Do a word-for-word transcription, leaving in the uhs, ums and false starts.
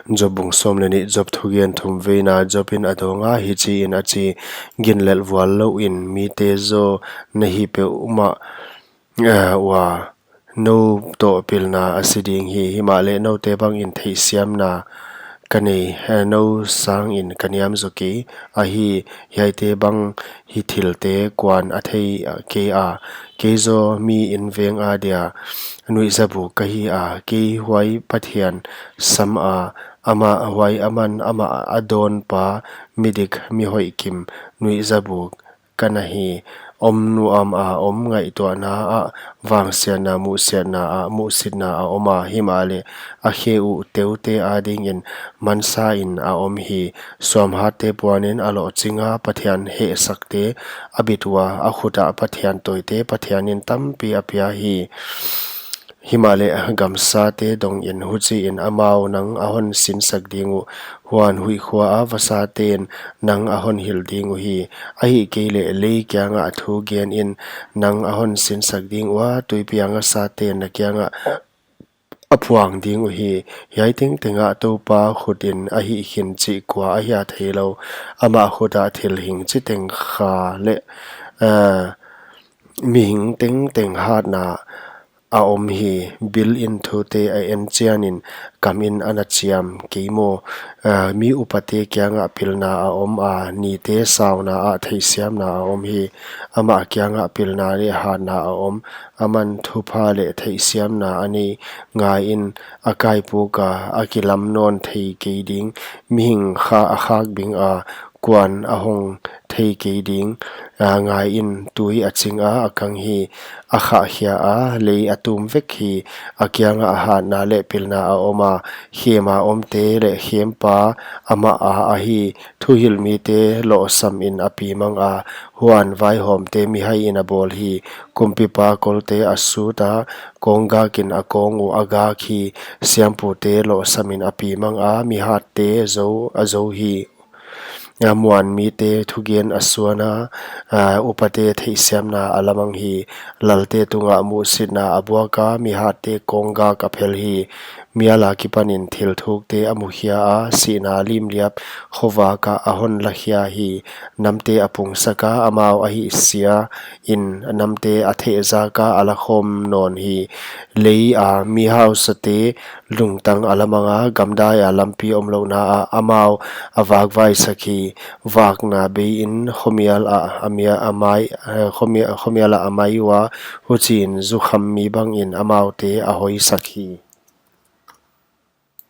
Job bung sawm leh nih. Job thugen thumveina. Job in a dawnga hichiin a chi: Ginlel vual louin mite zaw na hi peuhmah, eh, ua, nou toh pilna a si ding hi. Himahleh noute bangin theihsiamna ka nei, eh, nou sangin ka niam zaw kei. Ahi, hiaite bang hi thilte kuan a thei kei a? Kei zaw mi inveng adia nuihzabuk ka hi a, kei huai Pathian sam a, amah huai aman amah a dawnpa midik mihoih kim nuihzabuk ka na hi. Om nuam a om, ngaihtuahna ah, vangsiatna muhsiatna ah, muhsitna a om a, himahleh a khe uh teute adingin mansain a om hi. Suamhatte puanin a lohchinga, Pathian hehsakte a bit ua, a khut ah Pathian tawite Pathianin tampi a pia hi. Himahleh gamsate dongin huchiin amau nang a hon sinsak ding uh, huan huihkhua a vasaten nang a hon hilh ding uhi. Ahihkeileh lei kiangah thugenin nang a hon sinsak ding ua, tuipi a ngasaten na kiangah a phuang ding uhi. Hiai tengtengah Toupa khutin a hih khin chih kua a hia theilou? Amah khut ah thil hing chiteng kha leh, eh, mihing tengteng hatna a om hi. Bil in thute a en chianin kamin a na chiam kei maw? Ah, mi upate kiangah pilna a om a, nite sauna ah theihsiamna a om hi. Amah kiangah pilna leh hatna a om. Aman thupha leh theihsiamna a nei. Ngaiin, a kaipuk a, a kilam nawn thei kei ding. Mihing kha a khak bing a, kuan a hong thei kei ding. A, ngaiin, tui a ching a, a kang hi. A khahkhia a, lei a tum vek hi. A kiangah hatna leh pilna a om a, khem a omte leh khempa amah a ahi. Thuhilh mite lohsamin a pi mang a, huan vaihawmte mihaiin a bawl hi. Kumpipa kolte a sut a, kawnggakin a kawng uh a gak hi. Siampute lohsamin a pi mang a, mihatte zou a zou hi. A, muan mite thugen a suan a, a, upate theihsiamna a la mang hi. Lalte tungah muhsitna a buak a, mihatte kawnggak a phel hi. Mial akipanin thilthukte a mukhia a, sihna limliap khovak ah a hon lakhia hi. Namte a pungsak a, amau a hihsiain namte a thehzak a, a lakhawm nawn hi. Lei a mi hausate lungtang a la mang a, gamdai a lampi omlouhna ah amau a vakvaisak hi. Vakna beiin khomial ah a mia-, a mai, eh, khomia-, khomial ah a mai ua, huchiin zukham mi bangin amaute a hoisak hi.